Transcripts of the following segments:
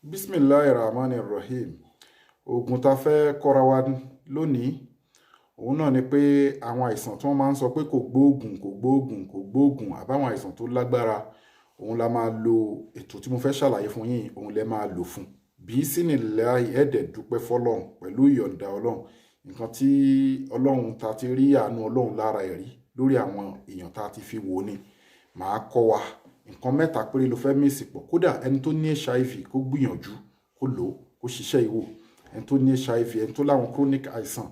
Bismillahi Rahman Rahim. Oògùn ta fẹ́ kọ́ra wa lónìí, òun náà ni pé àwọn àìsàn tí wọ́n máa ń sọ pé kò gbóògùn, kò gbóògùn, kò gbóògùn, àbáwọn àìsàn tó lágbára, òun la máa lo ètò tí mo fẹ́ ṣàlàyé fún yín, òun lẹ máa lò fún. Bí sínìláì ẹ̀ẹ́dẹ̀ dúpẹ́ fọlọ́run pẹ̀lú ìyọ̀ǹda Ọlọ́run. Nǹkan tí Ọlọ́run ta ti rí, àánú Ọlọ́run lára ẹ̀ rí lórí àwọn èèyàn tá a ti fi wò ni màá kọ́ wa. Nǹkan mẹ́ta péré ló fẹ́ mix pọ̀. Kódà ẹni tó ní HIV, kó gbìyànjú kó lò ó, kó ṣiṣẹ́ ìwò. Ẹni tó ní HIV, ẹni tó láwọn chronic àìsàn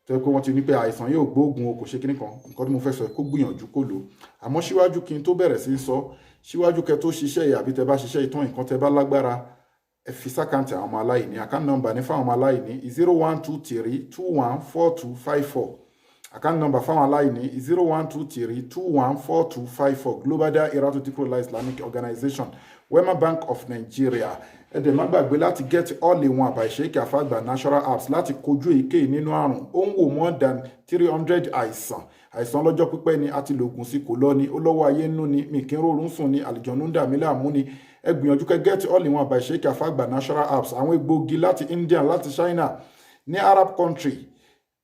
tó yẹ pé wọ́n ti ní pé àìsàn yóò gbóògùn o, kò ṣe kíní kan, nǹkan tí mo fẹ́ sọ, kó gbìyànjú kó lò ó. Àmọ́ síwájú kí n tó bẹ̀rẹ̀ sí í sọ, síwájú kẹ́ tó ṣiṣẹ́ yìí àbí tẹ́ bá ṣiṣẹ́ ìtàn, nǹkan tẹ́ bá lágbára, ẹ fi sí account àwọn ọmọ aláìní. Account number ní fáwọn ọmọ aláìní, 0123214254. Account number fáwọn aláìní, 0123214254. Global Dahiratu Dhikrlahi Islamic Organization, Wema Bank of Nigeria. Ẹ dẹ̀ má gbàgbé láti get all in one by Sheikh Afagba Natural Herbs láti kojú èyíkéyìí nínú àrùn. Ó ń wò more than 300 àìsàn. Àìsàn ọlọ́jọ́ pípẹ́ ni, àti lògùn sí kò lọ ni, ó lọ́wọ́ ayé nínú ni, mi kí n rọrùn sùn ni, àlìjọ̀nú ń dà mí láàmú ni, ẹ gbìyànjú kẹ́ get all in one by Sheikh Afagba Natural Herbs. Àwọn egbòogi láti India, láti China, ní Arab country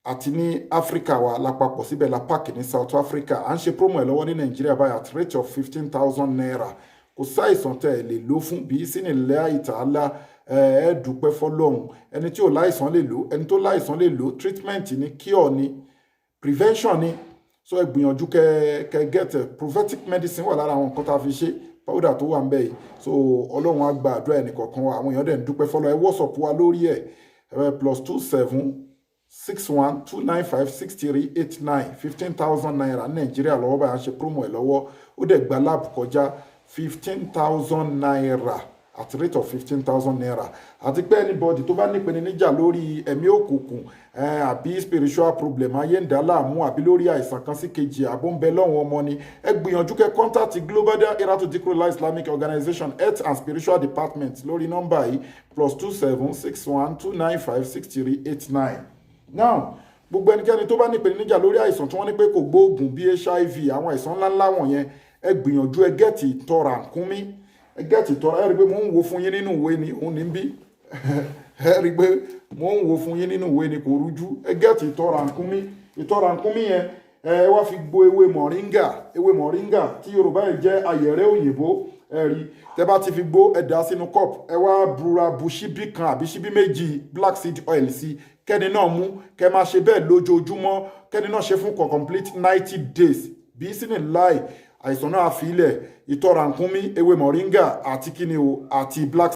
àti ní Africa wa lápapọ̀ síbẹ̀ la pack ní South Africa. À ń ṣe promo ẹ̀ lọ́wọ́ ní Nàìjíríà báyìí at rate of ₦15,000. Kò sáìsàn tẹ́ ẹ lè lò fún bí sínú ìtàlá. Ẹ dúpẹ́ fọlọ́hún. Ẹni tí ò láìsàn lè lò, ẹni tó láìsàn lè lò. Treatment ni, cure ni, prevention ni. So ẹ gbìyànjú kẹ get prophetic medicine wà lára àwọn nǹkan tá a fi ṣe powder tó wà ń bẹ̀ yìí. So Ọlọ́run á gba àdúrà ẹnì kọ̀ọ̀kan wa. Àwọn èèyàn dẹ̀ ń dúpẹ́ fọlọ́. Ẹ WhatsApp wa lórí ẹ̀, +27 612956389. ₦15,000 ní Nàìjíríà lọ́wọ́ báyìí. À ń ṣe promo ẹ̀ lọ́wọ́. Ó dẹ̀ gba lab kọjá. ₦15,000, at rate of ₦15,000. Àti pé anybody tó bá nípèníjà lórí ẹ̀mí òkùnkùn, àbí spiritual problem, ayé ń dá láàmú, àbí lórí àìsàn kan sí kejì, àbó ń bẹ lọ́wọ́n ọmọ ni, ẹ gbìyànjú kẹ́ contact Global Dahiratu Dhikrlahi Islamic Organization Health and Spiritual Department lórí nọ́mbà yìí, +27 612956389. Now, gbogbo ẹnikẹ́ni tó bá nípèníjà lórí àìsàn tí wọ́n ní pé kò gbóògùn bí HIV, àwọn àìsàn ńláńlá wọ̀nyẹn, ẹ gbìyànjú ẹ get ìtọ̀ ràkúnmí. Ẹ get ìtọ̀. Ẹ rí i pé mò ń wo fún yín nínú ìwé ni, òun ní bí. Ẹ rí i pé mò ń wo fún yín nínú ìwé ni, kò rújú. Ẹ get ìtọ̀ ràkúnmí. Ìtọ̀ ràkúnmí yẹn, ẹ wá fi gbo ewé mọ̀ríngà. Ewé mọ̀ríngà tí Yorùbá yìí jẹ́ ayẹ̀rẹ́ òyìnbó. Ẹ rí, tẹ bá ti fi gbó, ẹ dà sínú cup. Ẹ wá búra bu ṣíbí kan àbí ṣíbí méjì black seed oil sí, kẹ́ni náà mú. Kẹ́ máa ṣe bẹ́ẹ̀ lójoojúmọ́. Kẹ́ni náà ṣe fún complete 90 days. Bí sínú láì àìsàn náà fi ilẹ̀. Ìtọ̀ ràkúnmí, ewé mọ̀ríngà àti kíni o, àti black